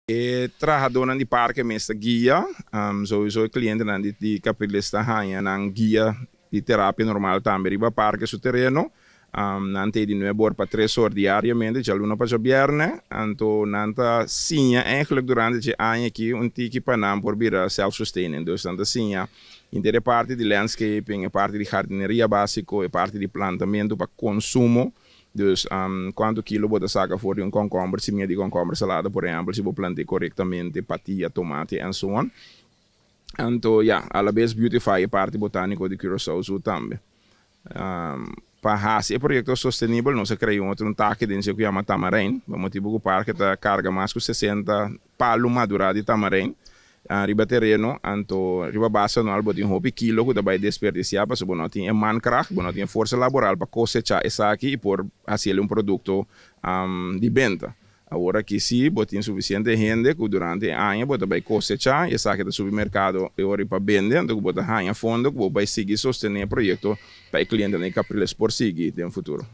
E trahadónan di parke mes ta guia, souiso e klientenan di Capriles ta haña nan guia di terapia normal tambe riba parke su tereno. Nan ta ei di 9 or pa 3 or diariamente, djaluna pa djabièrnè. Anto nan ta siña eigenlijk durante e aña aki un tiki pa nan por bira self-sustaining. Dus nan ta siña henter e parti di landscaping, e parti di jardineria básiko, e parti di plantamentu pa konsumo. Dus kuantu kilo bo ta saka for di un kònkòmber, simia di kònkòmber salada, por ehèmpel, si bo plant'é korektamente, patia, tomate en so on. Anto ya, alabes beautify e parti botániko di Curaçao Zoo tambe. Pa hasi e proyekto sostenibel, nos a krea un otro un taki den dje ku yama tamarijn, pa motibu ku parke ta karga mas ku 60 palu madurá di tamarijn riba tereno. Anto riba base anual bo tin hopi kilo ku ta bai desperdisiá pasobra bo no tin e mankracht, bo no tin e forsa laboral pa kosechá esaki i por hasiel un produkto di benta. Awor aki sí bo tin sufisiente hende ku durante e aña bo ta bai kosechá i esaki ta subi merkado e ora pa bende, anto ku bo ta haña fondo ku bo bai sigui sostené e proyekto pa e klientenan di Capriles por sigui den futuro.